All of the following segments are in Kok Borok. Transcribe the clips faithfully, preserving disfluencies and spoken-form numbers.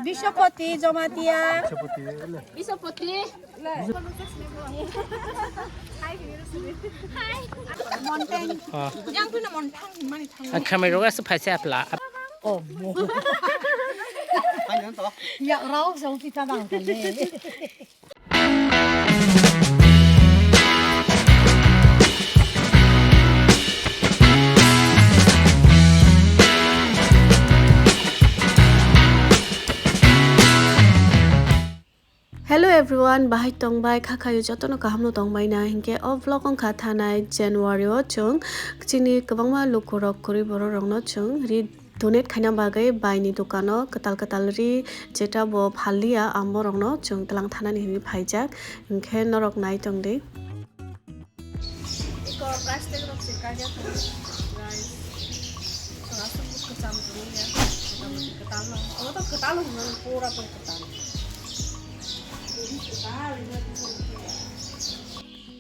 Biswapati, Jamatia. Biswapati. Mountain. Ah. Yang tu na mountain, mani thang. Ang khamai roga se phaisa apla. Oh, mo. Ya, rao sa uti ta dang ta le. Hello everyone, bahai tongbai, kha khayo jotono kaham no tongbai na, hinkhe o vlog wngkha thanai January o chwng chini kwbangma lukurok kwrwi borok rokno chwng ri donate khaina bagwi baini dukano kwtal kwtal ri jeta bo phalliya, amorokno chwng tlang thanani hinwi phaijak, hinkhe norok nai tongdi. Iko plastic rok se kanya thang, guys. Chwng aswk kwcham tongya, kwtal no. Omo to kwtal no hwnwi pura pura kwtal.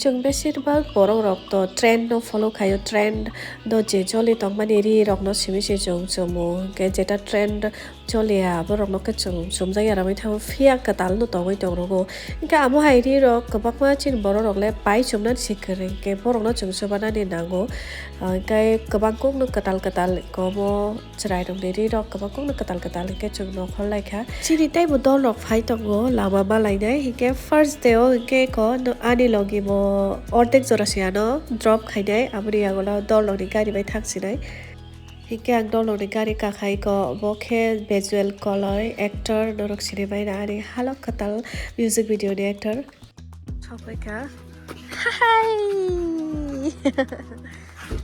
Chwng besirbak borok rok to trend no follow khaio, trend no je choli tongmani ri rok no simi se chwng chumo, hwnkhe jeta trend choliya borok no khe chwng chumjak ya ramwi thango, phiya kwtal no tongwi tong rogo, hwnkhe amo hai ri rok kwbangma chini borok rok le pai chumnani se kwrwi, hwnkhe borok no chwng chubanani nango, hwnkhe kwbang kok no kwtal kwtal komo. Chwrairokni rirok kwbangkukno kwtal kwtal hinkhe chwng nokhor laikha. Chini teibo dolrok phai tongo lama malainai hinkhe first day o hinkhe eko ani logi bo ordek jora se ano drop khainai, aboni yagulo dolrokni gari bai thangsinai. Hinkhe ang dolrokni gari kakha eko bo khe Bejuel Koloi actor norok sinimai na ani halok kwtal music video ni actor. Sokoi kha. Hai.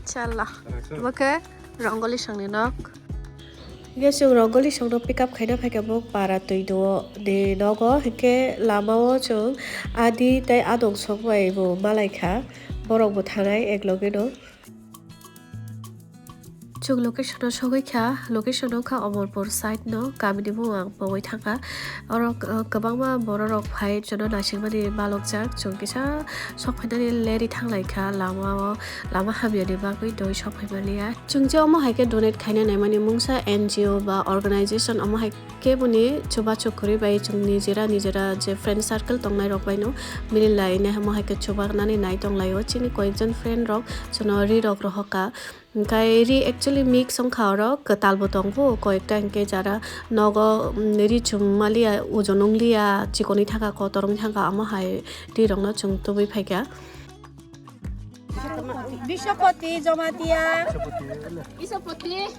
Chala. Bo khe Rongoli songni nok. Hinkhe chwng Rongoli songno pick up khaina phaikha bo para twi duo ni nogo. Hinkhe lamao chwng adi tei adong song bai bo malaikha. Borok bo thanai eklogeno. Chwng location o sogwi kha, location o kha Omorpur side no, kamini mung ang pogwi thangkha. Oro, uh, kwbangma borok rok phai chwngno naisingmani balokjak, chwng kisa sok phainani leri thanglaikha lama o, lama hamyani bagwi doi sok phaimaliya. Chwng je omo hai khe donate khaina naimani mungsa N G O ba organization omo hai Keboni chubachu kwrwi bai chwng nijera nijera je friend circle tongnai rok bai no mili lai nai hamo hai khe chubanani nai tong lai o chini koyekjon friend rok chwngno ri rok rohor kha. Hwnkhe ri actually mix wng kha oro kwtal bo tongo koyekta hwnkhe jara nogo, mm, ri chum maliya ojon wng liya chikonwi thangkha kotor wng thangkha amo hai ri rok no chwng tubui phaikha. Biswapati, Jamatia. Biswapati.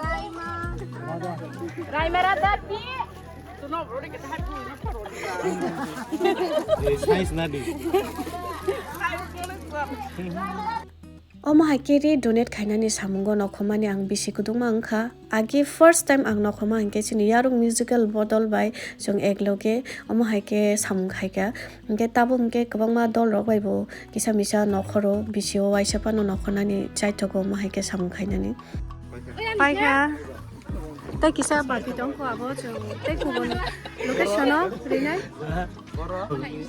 Raima. Raima Radha ki. Eh, size na di. Omo hai khe ri donate khainani samungo nokhormani ang bisi kwdwkma wngkha. Agi first time ang nokhorma hinkhe chini Yarung Musical bodol bai chwng ekloge omo hai khe samung khaikha. Hinkhe tabuk hinkhe kwbangma dol rok bai bo kisa misa nokhoro, bisio waisa phano nokhornani chaithogo omo hai khe samung khainani. Paikha. Tei kisa bati tongkho abo chwng tei kubun location o rinai.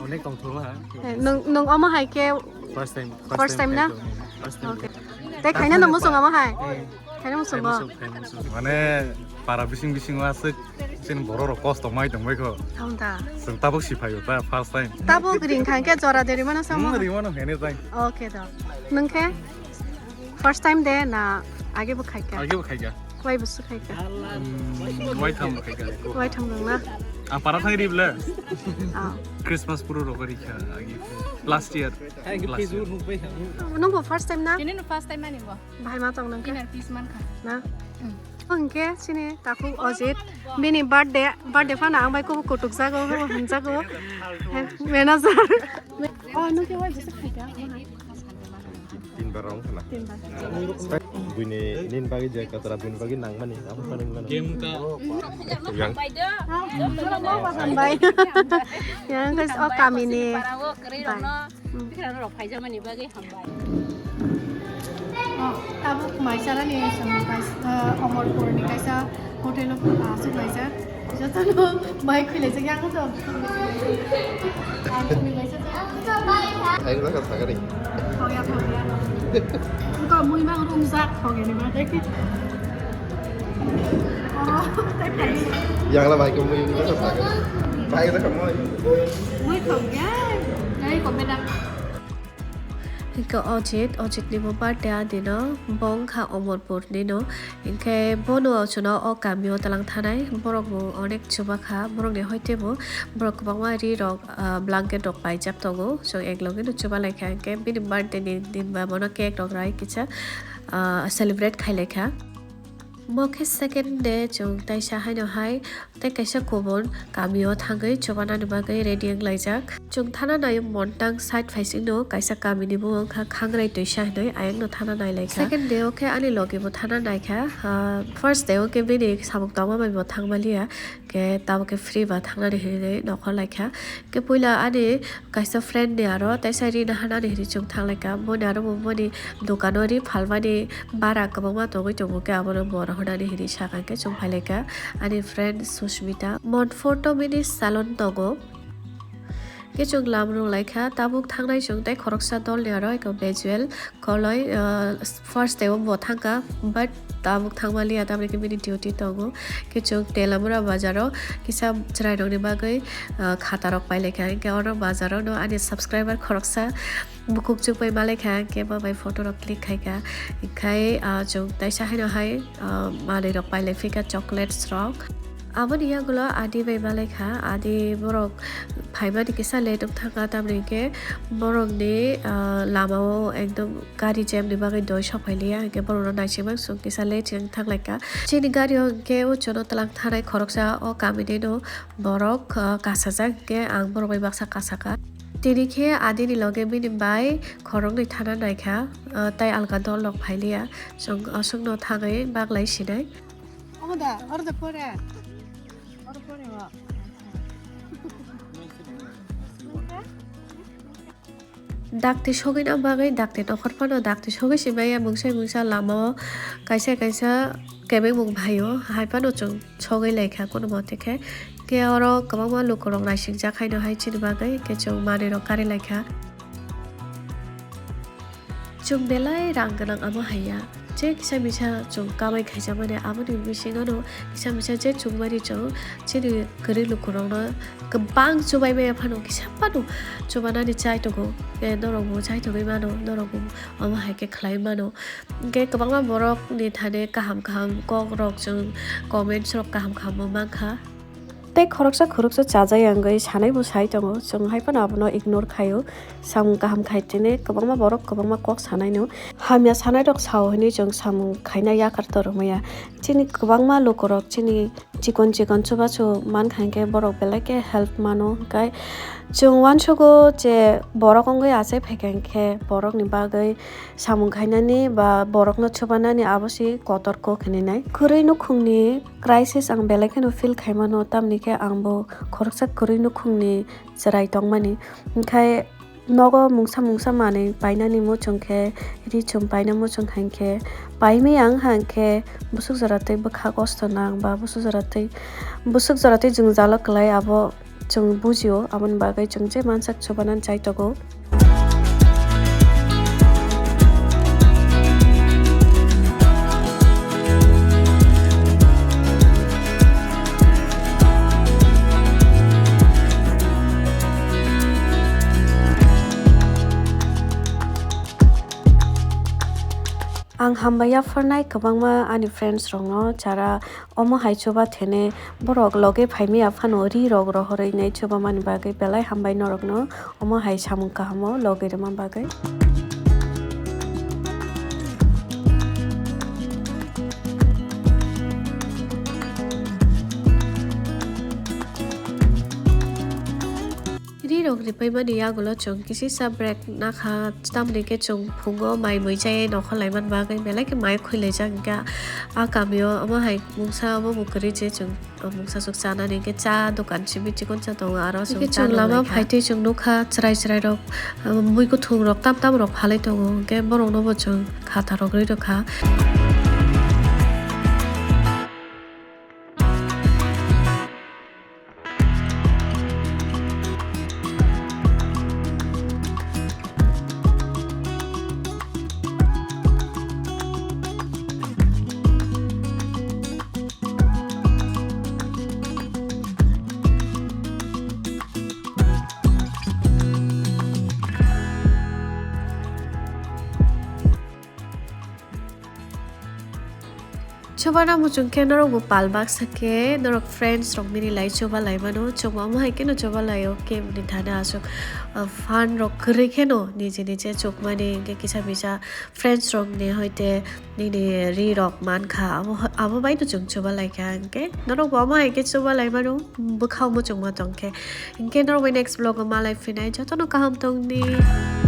Onek tongthoma. Eh, nwng, nwng omo hai khe first time, first time na? First time. Okay. Tei khaina no muchung amo hai? Eh. Khaina muchung bo? Mane para bising bising o aswk chini borok rok kosto mai tong bai kho. Thang ta. Chwng tabuk si phaio ta first time. Tabuk ring kha khe jora de rimano samo. Hmm, rimano hene tai. Okay da. Nwng khe? First time de na age bo khaikha? Age bo khaikha. Wai bo su khaikha? Hmm, wai tham bo khaikha. Wai tham nang na? Ang para thang ri bla. Ah. Christmas puru rok ri kha agi. Last year. Last year. Nung bo first time na? Ini no first time ani bo. Bahai ma tong nang kha? Inner piece man kha. Na? Hmm. Hwnkhe chini takhuk Ojit bini birthday, birthday phano ang bai kubu kutuk jago, kubu hamjago. Manager. Oh, nung khe wai jesa khaikha? Tin bar wng khna. Tin bar. Buini nini bagwi je katra buini bagwi nangmani, abo sanwi mano. Game ka. Yang. Hambai. Yang guys, o kamini. Para o kwrwi rokno. Hmm. Bikra rok phaijamani bagwi hambai. Oh, tabuk mai charani, guys, uh, Omorpurni kaisa hotel o aswk laijak. Jotono bai khwlaijak yang to. Ang khwlaijak. Thai rok sakari. Khoya, khoya. Ko mui mang rung jak thok ni ma tei ki. Oh, tei kai. Yang la bai ko mui rung jak thok. Bai ko mui. Mui thok ya. Nai ko me dang. Hingke Ojit, Ojit ni bo birthday a dino, bo wngkha Omorpur ni no. Hingke bono chwngno o kami o twlang thanai, borok bo onek chuba kha, borok ni hoite bo borok kwbangma ri rok, ah, blanket rok paijak tongo, chwng ek loge no chuba lai kha, hingke bini birthday ni din ba bono cake rok rai kisa, ah, celebrate khai lai kha. Bo khe second day, chwng taisa haino hai tei kaisa kubun kami o thangwi chubanani bagwi ready wng laijak. Chwng thana naio Montang side phaisingno kaisa kamini bumung wngkha Khangrai Twisa hinwi, ayangno thana nai lai kha. Second day o khe ani logi bo thana nai kha. Ah, first day o khe bini samung tangma bai bo thangma liya, khe tabuk khe free ba thangnani hinwi nokhor lai kha. Khe puila ani kaisa friend ni aro teisa ri naharnani hinwi chwng thang lai kha. Boni aro bo boni dukano ri phalmani bara kwbangma tongwi tongo, khe abono bo rohornani hinwi sakha, khe chwng phai lai kha. Ani friend Susmita Montfort o mini salon tongo. Khe chwng lam rwng lai kha, tabuk thangnai chwng tei khoroksa dol ni aro eko Bejuel Koloi, ah, first day o bo thang kha, but tabuk thangma liya, tamni khe bini duty tongo. Khe chwng Telamura bazar o kisa chwrai rok ni bagwi, ah, khata rok pai lai kha, hingke oro bazar o no ani subscriber khoroksa bukhuk chukpai ma lai kha, hingke bo bai photo rok click khai kha, hingkhai, ah, chwng taisa haino hai, ah, manwi rok pai lai phi kha, chocolates rok. Aboni yagulo adi bai ma lai kha, adi borok phaimani kisa late wng thang kha, tamni hingke borok ni, ah, lama o ekdom gari jam ni bagwi doi sok phai liya, hingke borok no naisingma chwng kisa late wng thang lai kha. Chini gari o hingke o chwngno twlang thanai khoroksa o kami ni no borok, ah, kasajak, hingke ang borok bai baksa kasakha. Tini khe adini loge bini bai khoroknwi thana naikha, ah, tei alka dol rok phailiya. Chwng aswkno thangwi baglai sinai. Omo da, oro da pore. Oro pore o. Dakti sogwina bagwi dakti nokhor phano dakti sogwi si maya mungsa mungsa lama o kaisa kaisa kebengmung phaio, hai phano chwng sogwi lai kha kono mote khe. Khe oro kwbangma lukurok naising jak haino hai chini bagwi khe chwng manwi rok kari lai kha. Chwng belai rang gwnang amo hai ya. Je kisa misa chwng kamai khaijak mani, aboni bisingo no kisa misa je chwng mani chwng chini kwrwi lukurokno kwbang chubai maya phano kisa phano chubanani chai tongo. Khe norok bo chai tongwi mano, norok bo omo hai khe khlai mano. Hingke kwbangma borok ni thani kaham kaham kok rok chwng comments rok kaham kaham bo mankha. Tei khoroksa khoroksa chajai wngwi sanai bo sai tongo, chwng hai phano abono ignore khaio. Samung kaham khai tini kwbangma borok kwbangma kok sanai no. Hamya sanai rok sao hinwi chwng samung khaina yakar tormaya. Chini kwbangma lukurok chini chikon chikon chubachu mankha hinkhe borok belai khe help mano. Hinkhe chwng uansugo je borok wngwi achai phaikha hinkhe borokni bagwi samung khainani ba borokno chubanani abo se kotor kok hinwi nai. Kwrwi nukhungni crisis ang belai kheno feel khaimano, tamni khe ang bo khoroksa kwrwi nukhungni chwrai tongmani. Hinkhe nogo mungsa mungsa manwi painani muchung khe, ri chum paina muchung kha hinkhe, paimaya wngkha hinkhe busuk jora twi bwkha kosto nang ba busuk jora twi, busuk jora twi jwngjalo kwlai abo chwng bujio, aboni bagwi chwng je mansak chubanani chai tongo. Ang hambai yapharnai kwbangma ani friends rokno, jara omo hai chuba thene borok loge phaimaya phano ri rok rohorwi nai chubamani bagwi belai hambai norokno omo hai samung kahamo loge rwma bagwi. Ri rok ripaimani yagulo chwng kisisa break nakha, tamni khe chwng phungo mai mui chaywi nokha laiman bagwi belai khe mai khwi laijak hinkhe a kamio omo hai mungsa omo bo kwrwi je chwng mungsa swk chanani hinkhe cha dokan simi chikon cha tongo aro chwng hinkhe chwng lama phaitwi chwng nukha chwrai chwrai rok mui kuthung rok tam tam rok phalwi tongo hinkhe borok nobo chwng khata rok rwi rwkha. Chubana muchung khe norok bo pal baksa khe norok friends rok nini lai chuba lai mano, chwngma omo hai kheno chuba lai o game ni thani aswk, ah, fun rok kwrwi kheno niji niji chukmani, hinkhe kisa misa friends rok ni hoite nini ri rok mankha, abo, abo bai no chwng chuba lai kha, hinkhe norok bo omo hai khe chuba lai mano, bwkhao muchungma tong khe, hinkhe norok bai next vlog o malai phinai, jotono kaham tongdi.